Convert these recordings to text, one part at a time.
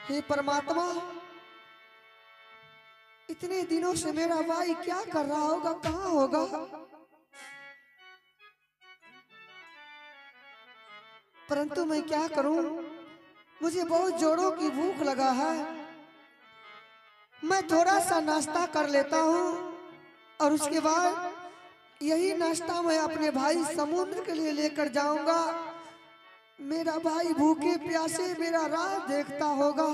हे परमात्मा, इतने दिनों से मेरा भाई क्या कर रहा होगा, कहाँ होगा? परंतु मैं क्या करूं, मुझे बहुत जोरों की भूख लगा है। मैं थोड़ा सा नाश्ता कर लेता हूं और उसके बाद यही नाश्ता मैं अपने भाई समुद्र के लिए लेकर जाऊंगा। मेरा भाई भूखे प्यासे मेरा राह देखता होगा।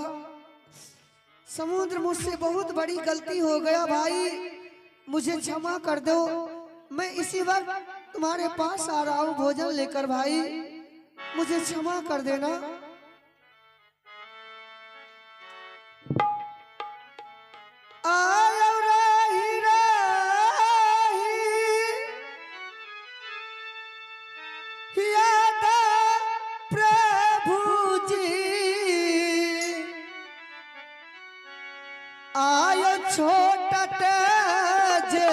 समुद्र, मुझसे बहुत बड़ी गलती हो गया भाई, मुझे क्षमा कर दो। मैं इसी वक्त तुम्हारे पास आ रहा हूँ भोजन लेकर। भाई मुझे क्षमा कर देना। आयो राही राही याद प्रभु जी, आयो छोटा जे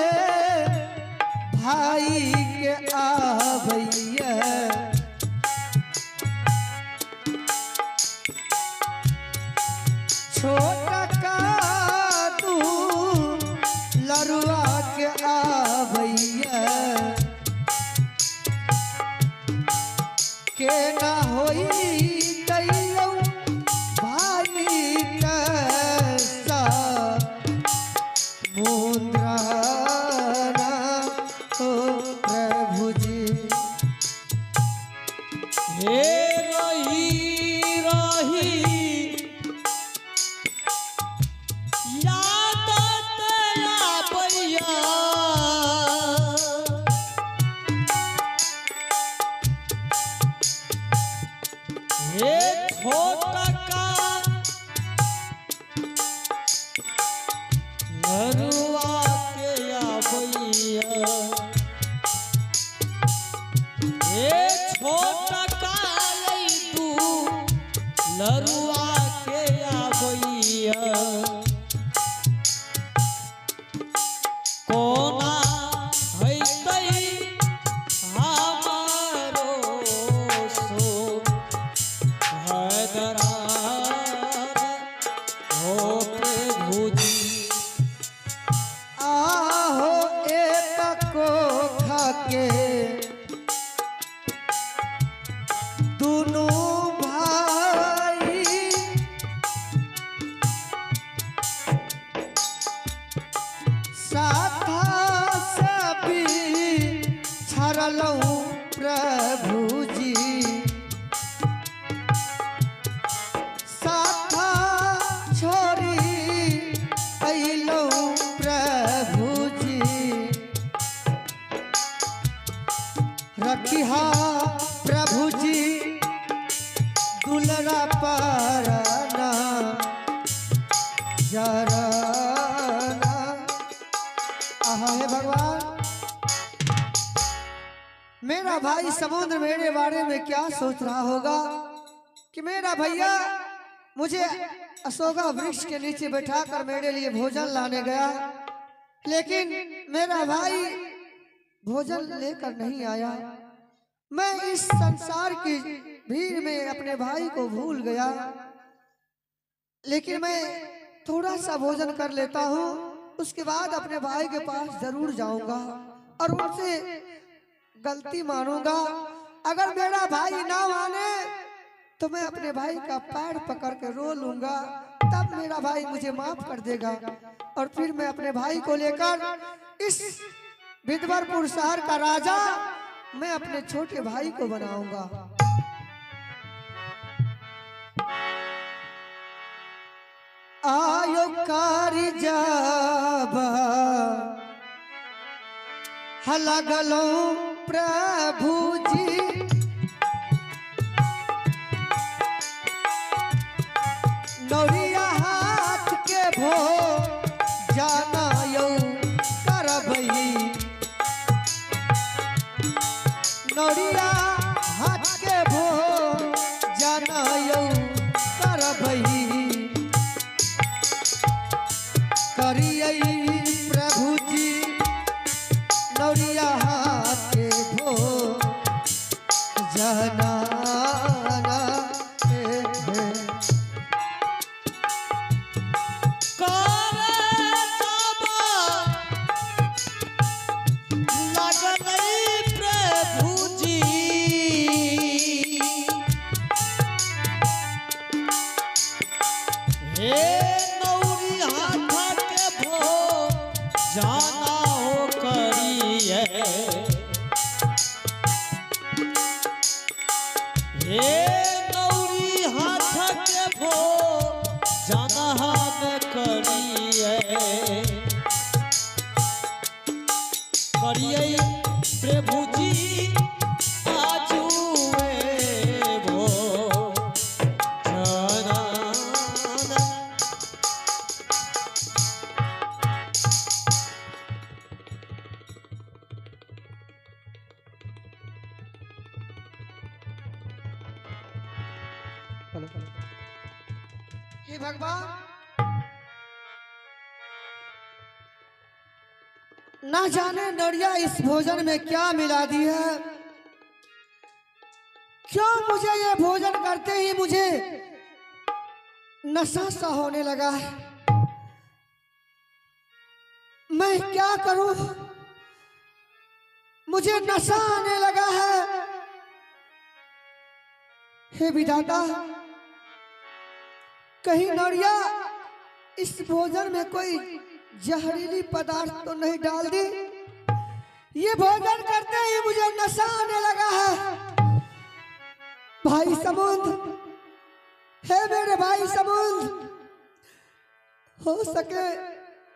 भाई के आबैया। छोटा का तू लरुआ के आबैया, के ना होई तैयो भाई कैसा मुद्रा हो प्रभु जी। हे रही रही याद आबैया, हे छोटा का लरुआ के आबैया, हे छोटा का तू लरुआ के आबैया। कोना हैतै हमारो सो भद्रा हो प्रभु जी। आहो एक कोखा के दुनू भाई, साथा सभी छरलऊं प्रभु जी। साथा छोरी अइलऊं प्रभु जी। रखिहा प्रभु जी दुलरा पारना जराना। आहा हे भगवान, मेरा भाई समुद्र मेरे बारे में क्या सोच रहा होगा कि मेरा भैया मुझे अशोका वृक्ष के नीचे बैठाकर मेरे लिए भोजन लाने गया, लेकिन मेरा भाई भोजन लेकर नहीं आया। मैं इस संसार की भीड़ में अपने भाई को भूल गया, लेकिन मैं थोड़ा सा भोजन कर लेता हूँ, उसके बाद अपने भाई के पास जरूर जाऊंगा और उनसे गलती मानूंगा। अगर मेरा भाई ना माने तो मैं अपने भाई का पैर पकड़ के रो लूंगा, तब मेरा भाई मुझे माफ कर देगा। और फिर मैं अपने भाई को लेकर इस विदवरपुर शहर का राजा मैं अपने छोटे भाई को बनाऊंगा। आयो कारी जाबा हला प्रभु जी, नौरिया हाथ के भो जाना यो करबई, नौरिया हाथ के भो जाना यो करबई। करियै प्रभु जी नौरिया हाथ के भो जाना। हे हे। हे गौरी हाथ के भो जाना में करिए करिए प्रभु जी आजुए भो जाना। हे भगवान, ना जाने नड़िया इस भोजन में क्या मिला दी है। क्यों मुझे ये भोजन करते ही मुझे नशा सा होने लगा है। मैं क्या करूं, मुझे नशा आने लगा है। हे विधाता, कहीं नड़िया इस भोजन में कोई जहरीली पदार्थ तो नहीं डाल दी। ये भोजन करते ही मुझे नशा आने लगा है। भाई समुद्र, हे मेरे भाई समुद्र, हो सके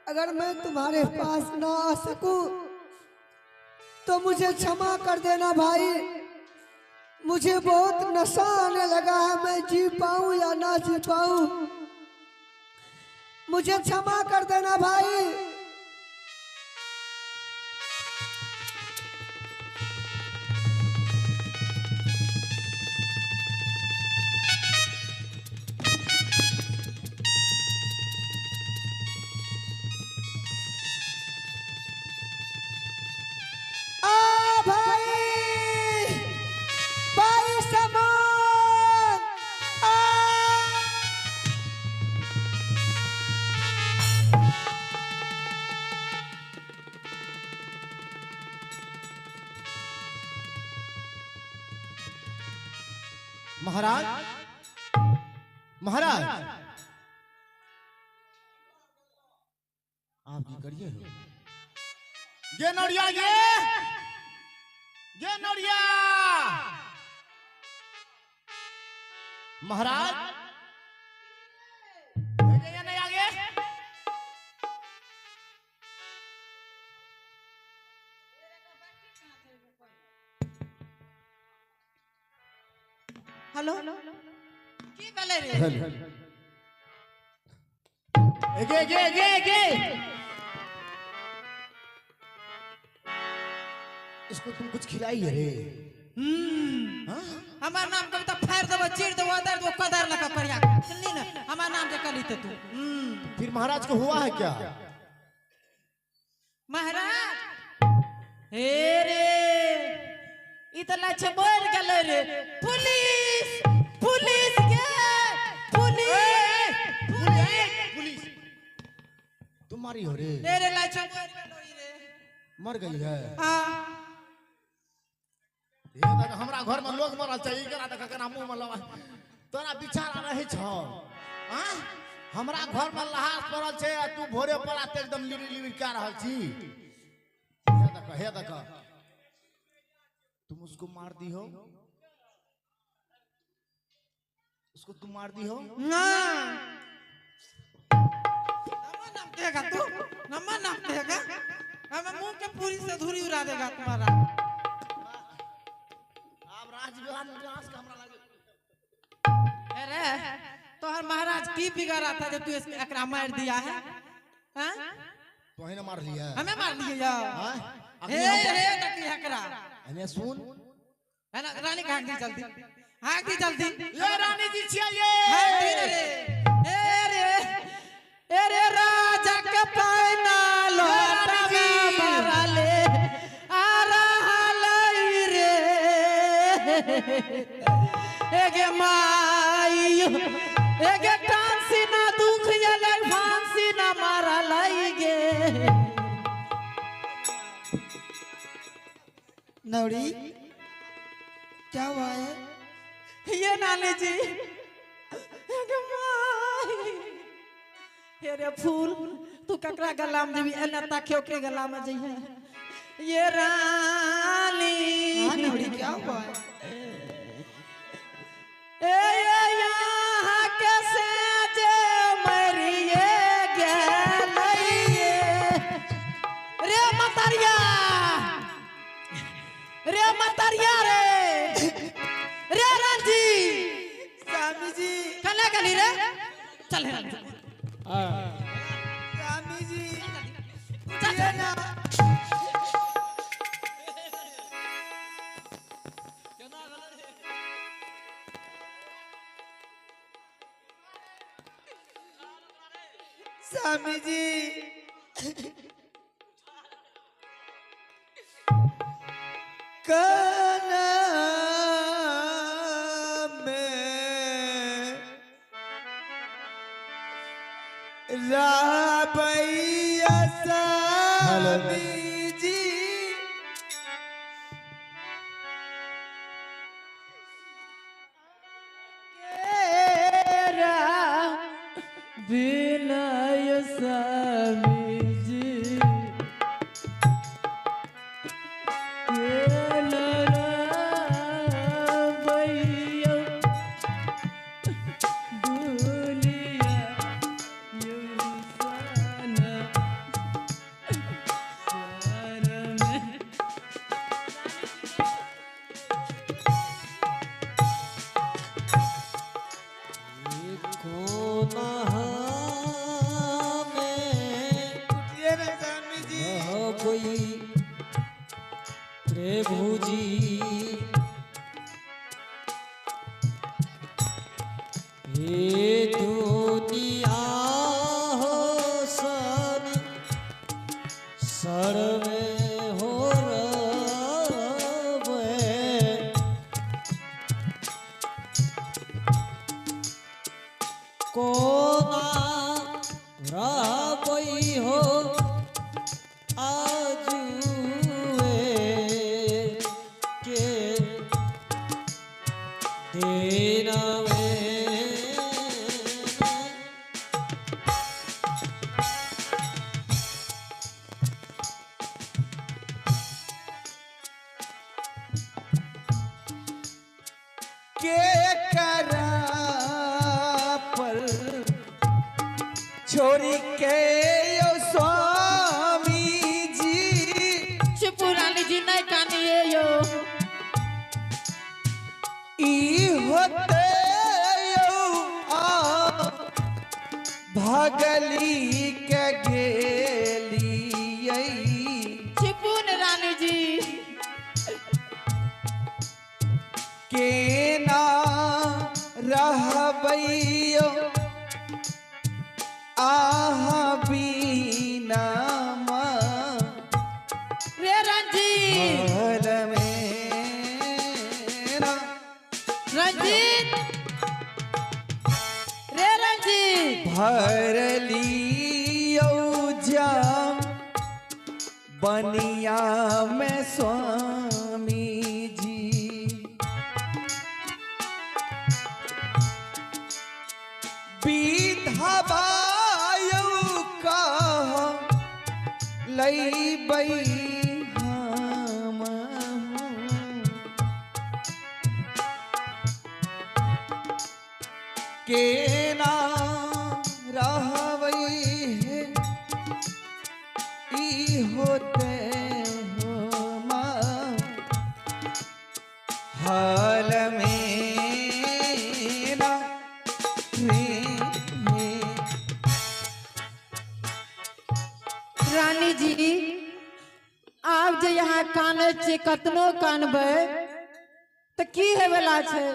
अगर मैं तुम्हारे पास ना आ सकूं तो मुझे क्षमा कर देना भाई। मुझे बहुत नशा आने लगा है, मैं जी पाऊं या ना जी पाऊं, मुझे क्षमा कर देना भाई। आ भाई, भाई समान, आ। महाराज, महाराज, आप की करिए हो। ये नड़िया, ये नड़िया, महाराज ये नहीं आगे। हेलो, की भेलै रे? गे गे गे गे, इसको तुम कुछ खिलाई है रे? हाँ? हमार नाम के तो फाड़ देबो, चीर देबो, अदर देबो, कदर लगा करिया सुनली ना, हमार नाम के कली ते तू। फिर महाराज को हुआ है क्या? महाराज हे रे, ई त लाछे बोल गेलै रे। पुलिस, पुलिस के, पुलिस, पुलिस, पुलिस तुम्हारी हो रे? रे रे लाछे बोल गेलै रे, मर गई है। हां, ये तक हमरा घर में लोग मरल छै, ई केना देख केना मुंह में लगा तोरा बिचारा रहै छौ। हां, हमरा घर में लहास पड़ल छै आ तू भोरे पड़ा ते एकदम लिबि लिबि कए रहल छी। हे देख, हे देख, तुम उसको मार दी हो, उसको तुम मार दी हो ना। नम्मा नाम देगा तू, नम्मा नाम देगा, हम मुंह के पूरी से धूरी उड़ा देगा तुम्हारा। आप राज विहार में राज का हमरा लागे। अरे तोहर महाराज की बिगाड़ा था जो तू इसके एकरा मार दिया है? हां, तो ही ना मार लिया, हमें मार लिया। हां, हे हे तकी एकरा हमें सुन है ना। रानी के हाक दी जल्दी, हाक दी जल्दी। ये रानी जी छियै ये, हाक दी रे। ए रे, ए रे राजा के पैना लोटा में मारले आ रहलै रे। एगे माई, एगे टांसी ना दुख यलै, फांसी ना मारलै गे। नौरी, क्या हुआ है? ये नानी जी, एगे माई, हे रे फूल, तू ककरा गला में जेबी? एना ताके ओकरे गला में जइहे। ये रानी। हाँ नौरी, क्या हुआ है? केतरिया रे रे रांझी स्वामी जी कने गली रे चल रे स्वामी जी उठिए ना। स्वामी जी कना में राबैया स्वामी जी केरा विनय स्वामी जी कोना में उठिए ना स्वामी जी। कोई प्रभु जी हे दुनिया हो सन सर में हो रवे कोना रहबई हो आजुए के दिन में। के करा पर छोरी के यो स्वामी जी चुप रानी जी नहीं कानिए यो ई होते यो आ भगली के गेली चुपुन रानी जी केना रहबैयो आहा बिना रे रंजीत महल में ना। रंजीत रे रंजीत भर लियो जाम बनिया में स्वामी जी विधवायु कह लैबै हम केना रहबै हे ई होते हो माँ हाल में ना रे रे। रानी जी आब जे यहाँ कानै छी कतनो कानबै तऽ की हेवला छै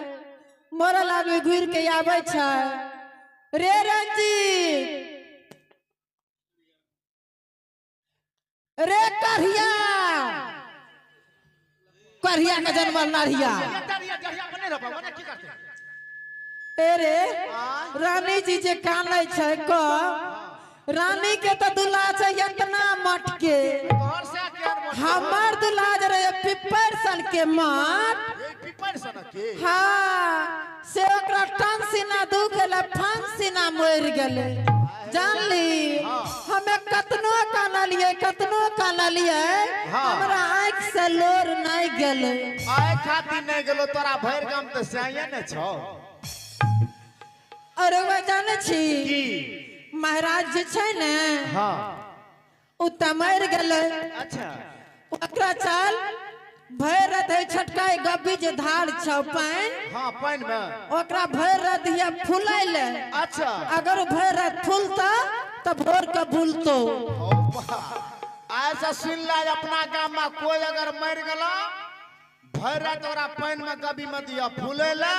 मरल आदमी घुरि के आबै छै रे रंजीत रे करिया करिया के जन्मल नारिया ए रे रानी जी जे कानै छै क रानी के तऽ दुल्हा छै इतना मटके तोहर से केहन मोट? हमर दुल्हा जे रहे पिपर सन के माट ए, पिपर सन के? हाँ से ओकरा टन सीना दुख गेलै फन सीना मरि गेलै जानली हमे कतनो कानलियै कतनो कानलियै हमरा आँखि से लोर नहि गेलै। आइ खातिर नहि गेलो तोरा भरि गाम तऽ सैये ने छौ। अरे वह जानै छी की महाराज जे छै ने हाँ ओ तऽ मरि गेलै। अच्छा ओकरा चल भरि रात है छोटका गब्बी जे धार छौ पानि, हां पानि में ओकरा भरि रात दिया फुलै ले। अच्छा अगर भरि रात फूलता त भोर के बुलतो। ऐसा सुन ला अपना गांव में कोई अगर मर गला भरि रात ओकरा पानि में गब्बी में दिया फूलै ले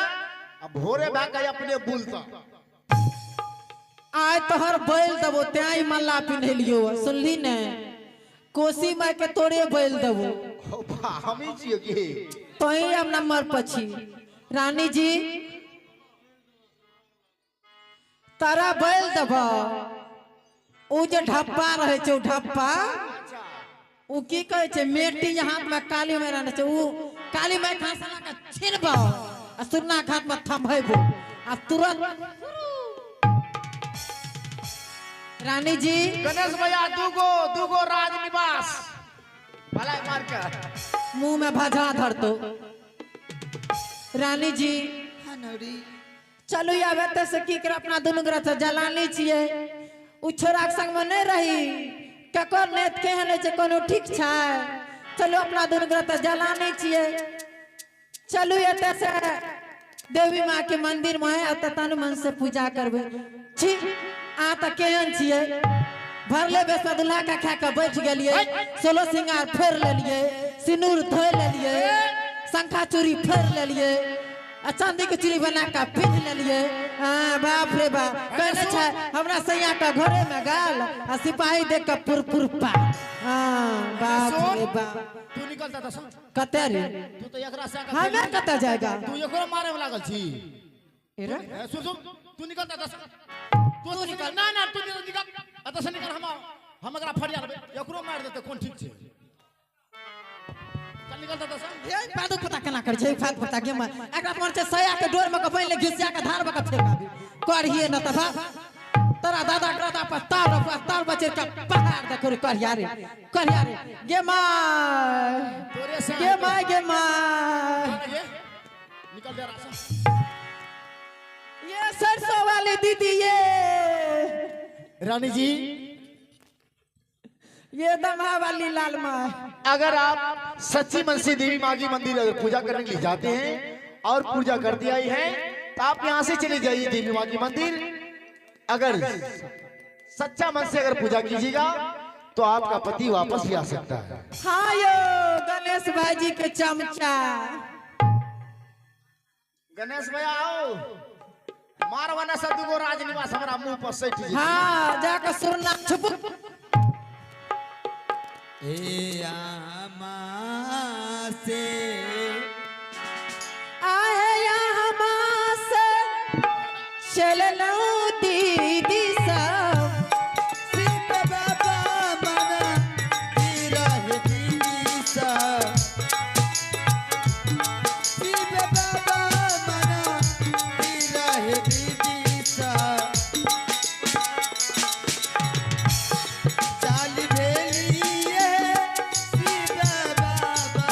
आ भोरे भा के अपने बुलता। आय तोहर बैल दबो त्याई मल्ला पिन्हलियो सुनली ने, कोसी माई के तोरे बैल दबो। हम ही छियो की तोही हम नंबर पछी। रानी जी तारा बैल दबो उ जे ढप्पा रहे छे, उ ढप्पा उ की कहे छे मेटी हाथ में काली में रहने छे, उ काली माई खासला के छिनबो आ सुन्ना हाथ में थमहेबो आ तुरंत। रानी जी गणेश भैया दूगो दूगो राजनिवास भलाई मार के मुंह में भजा धर तो। रानी जी चलू आबे ते से की कर अपना दुनू ग्रह से जलानी छिए, उ छोरा के संग में नहीं रही ककर नेत केहन छै कोनो ठीक छै। चलू अपना दुनू ग्रह से जलानी छिए, चलू एते से देवी माँ के मंदिर में एते तन मन से पूजा करबे। छी आ त केहन छिए, भरले बेस दुल्हा का खा के बैठ गेलिए, सोलो सिंगार फेर लेलिए, सिनूर धोइ लेलिए, शंखा चूड़ी फेर लेलिए आ चांदी के चूड़ी बना के पिन्ह लेलिए। हाँ बाप रे बाप कहने छै हमरा सैया के घरे में गाल आ सिपाही देख के पुरपुर पा। हाँ बाप रे बाप तू निकल जा त कते रे तू तो एकरा से हमें कते जाएगा, तू एकरो मारे में लागल छी। एरा सुन सुन तू निकल जा त तू निकल ना ना तू निकल अत से निकल, हम एकरा फरिया लेबै एकरो मार देते कोन ठीक छै। चल निकल त सर ए पादू पता केना कर छै फाद पता के मार एकरा पर छै सया के डोर में के पहिने घिसिया के धार में के फेंकाबी करहिए न त बाप तोरा दादा के दादा पर तार पर तार बचे के पहाड़ दे कर करिया रे करिया रे गे माय तोरे से गे my गे my निकल जा रास्ता। ये सरसों वाली दीदी ये रानी जी ये दमा वाली लाल माँ। अगर आप सच्ची मन से देवी माँ की मंदिर अगर पूजा करने के लिए जाते हैं और पूजा करती आई हैं तो आप यहाँ से चले जाइए देवी माँ की मंदिर। अगर सच्चा मन से अगर पूजा कीजिएगा तो आपका पति वापस भी आ सकता है। हाँ यो गणेश भाई जी के चमचा। गणेश भैया आओ मारवाना सा दुगो राजनिवास हमारा मुंह पर सट जी। हाँ जाकर सुनना छुप ए आमा से आए आमा से चललौ दीदी सब शिव बाबा मना रहे दीदी सब, शिव बाबा मना रहे दीदी सब, चाल भेलिए शिव बाबा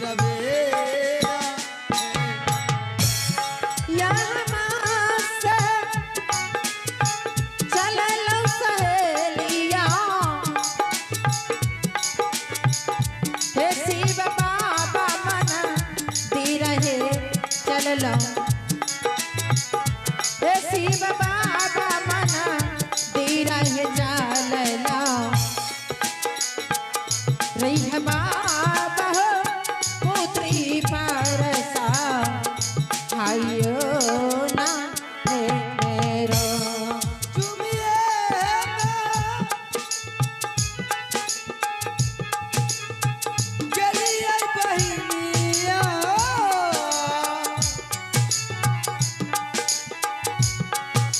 रवेरा यहाँ से चललौ सहेलिया हे शिव बाबा मना दी रहे चललौ, हे शिव बाबा मना दी रहे चललौ रही बाबा हो पुत्री पारसा आयो ना हे मेरो। चुमिए गलिए बहिनिया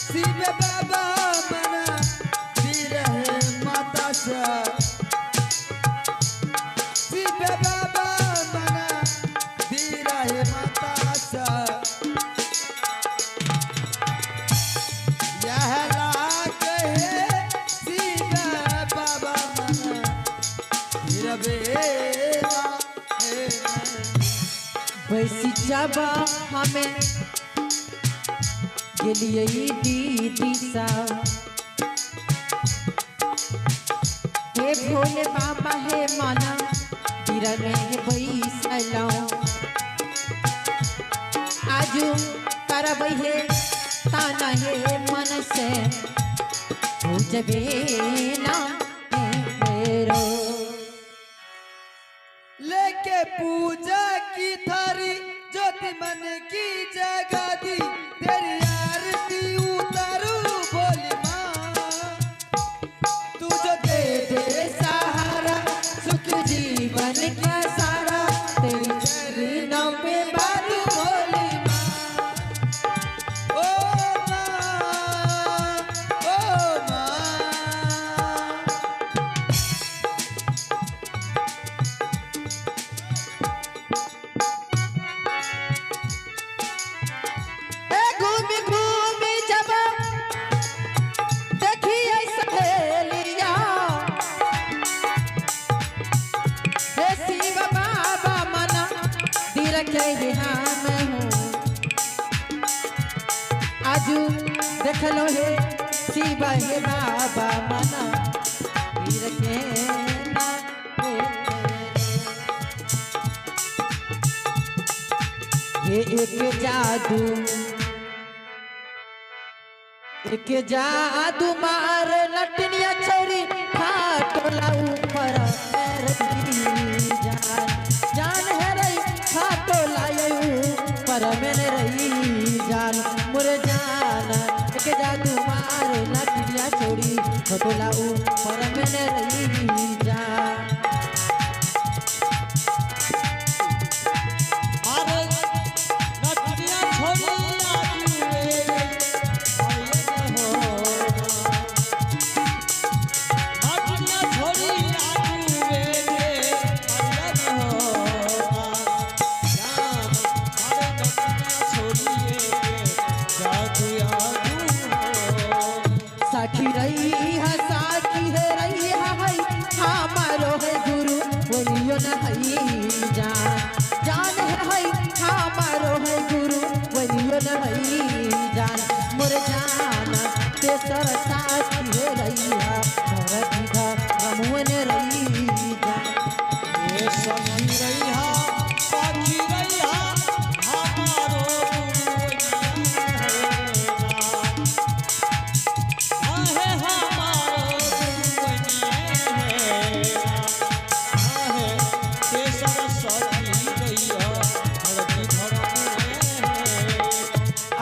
शिव बाबा मना रहे माता सा, शिव बाबा मना रहे माता सा, यह लाग है शिव बाबा मना रवेरा हे। बैसी जाबा हमें गेलिए दीदी सब हे भोले बाबा हे माना मंदिर में बैसलौं आजू करबै हे ताना हे मन से पूजबे ना मेरो। लेके पूजा की थारी ज्योति मन की जगा दी, तेरी आरती उतारू बोली माँ, तू जो दे दे सहारा सुख जीवन का सारा, तेरी चरणों पे बारू बोली माँ। ओ माँ, ओ माँ। ए घूमी घूमी जब देखिए सहेलिया, हे शिव बाबा मना दिल के हम हूँ, आजू देख लो हे शिव हे बाबा मना दिल के ना हे। एक जादू, एक जादू मार नटनिया छोरी खाटोला ऊपर रही जान, जान है रही खाटोला ऊपर मैंने रही जान मुरे जान। एक जादू मार नटनिया छोरी खाटोला ऊपर मैंने रही जान। साखी रही है साखी है रही है हमारो है गुरु बोलियो न हई जान, जान है हई हमारो है गुरु बोलियो न हई जान मोर जान। तेसर साखी है रही है भरत रमुअन रही जान। साखी रही है साखी रही है हमारो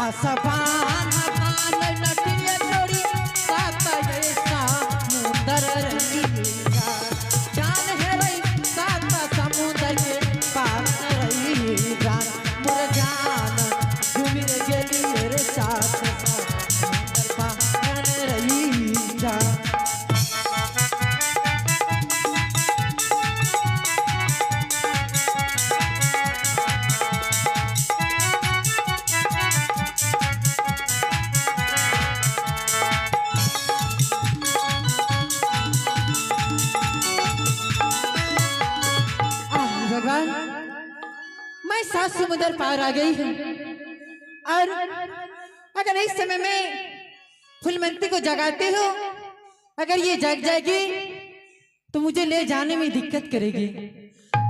आसपान पान नटिया छोड़ी सात ऐसा समुंदर रही जान है रही सात समुंदर के पास रही जान मोर जान। झूमिर गेली रे सात समुंदर पार रही जान। भगवान मैं सात समुद्र पार आ गई हूँ और अगर इस समय में फुलमंती को जगाते हो, अगर ये जग जाएगी तो मुझे ले जाने में दिक्कत करेगी।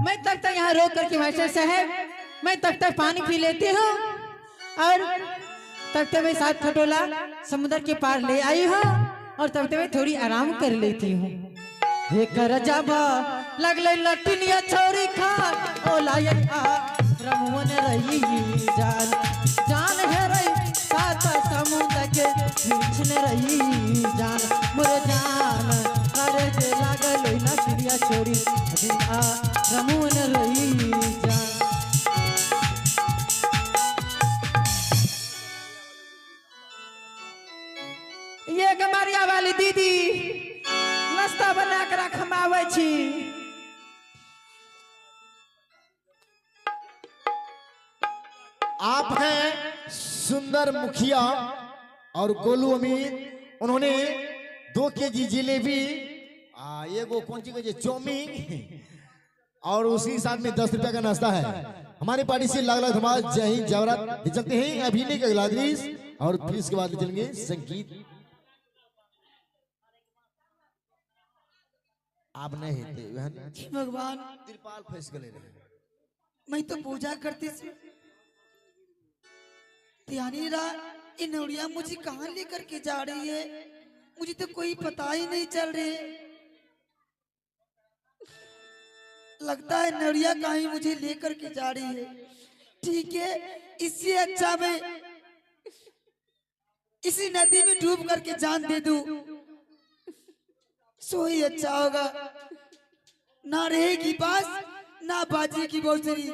मैं तब तक यहाँ रोक करके मास्टर साहब मैं तब तक पानी पी लेती हूँ और तब तक मैं सात खटोला समुद्र के पार ले आई हूँ और तब तक मैं थोड़ी आराम कर लेती हूँ। हे कर जाबा लगले लटनिया छोरी खा ओला रमुअन रही जान, जान है रही सात समुद्र के बीच में रही जान मोर जान। करे जे लागल नटनिया छोरी रमुअन रही जान। ये गमारिया वाली दीदी नाश्ता बना कर खमावे छी। आप हैं सुंदर मुखिया और गोलू अमीर, उन्होंने 2 केजी जिलेबी, एगो कौन चीज चौमिन और उसी साथ में 10 रुपए का नाश्ता है। हमारी पार्टी से लाख लाख धमाल। जय हिंद जय भारत। चलते हैं अभिनय का अगला दृश्य और फिर इसके बाद चलेंगे संगीत। आब नहीं हेतै वएह ने। हे भगवान, तिरपाल फंसि गेलै रहे। मैं तो पूजा करती थी, ध्यान ही रहा ये नौड़िया मुझे कहाँ लेकर के जा रही है, मुझे तो कोई पता ही नहीं चल रही है। लगता है नौड़िया कहीं मुझे लेकर के जा रही है। ठीक है, इससे अच्छा मैं इसी नदी में डूब करके जान दे दूं, सो ही अच्छा होगा। ना रहेगी बास ना बाजी की बौसरी।